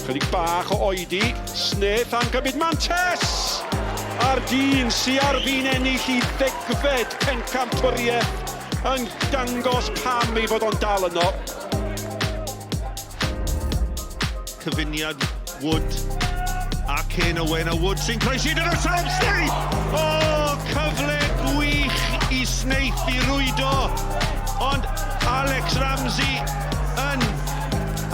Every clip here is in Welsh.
Chydig bach o oedi. Snaith am gymryd mantes! A'r dyn sy ar fin ennill i ddegfed pencampwriaeth yn dangos pam ei fod o'n dal yno. Cyfuniad Wood a Kane Owen a Wood sy'n croesi dyna Sam Snaith! O, cyfle gwych i Snaith i rwydo, ond Alex Ramsey yn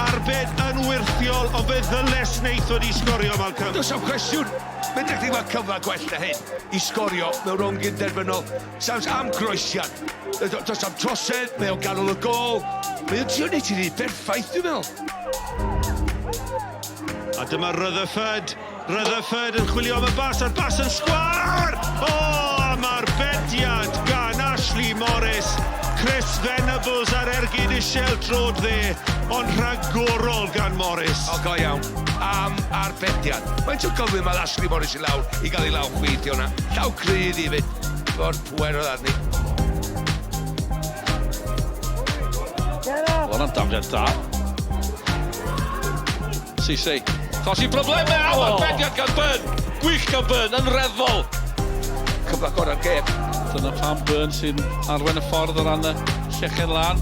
arbed yn wyrthiol, ond fe ddyle Snaith wedi sgorio, Malcolm. Does am cwestiwn, medrech chi weld cyfle gwell na hyn i sgorio mewn rownd gyn-derfynol. Sams am groesiad. Does am trosedd, mae o ganol y gôl. Mae o'n trio neud ti'n rhy berffaith, dwi'n meddwl. A dyma Rutherford. Rutherford yn chwilio am y bas, a'r bas yn sgwâr! O, am arbediad gan Ashley Morris. Chris Venables ar ergyd isel trod dde, ond rhagorol gan Morris. O, go iawn. Am arbediad. Faint o gyflym mae Ashley Morris i lawr i gael ei law chwith i hwnna. Llaw cryf i fyd. Efo'r pwer oedd arni. Wel, hwnna'n dafliad da. Cisse. Chosi problemau am oh. arbediad gan Byrne. Gwych gan Byrne, yn reddfol. Cyfle gorau'r gêm. Dyna pam Byrne sy'n arwain y ffordd o ran y llechen lan.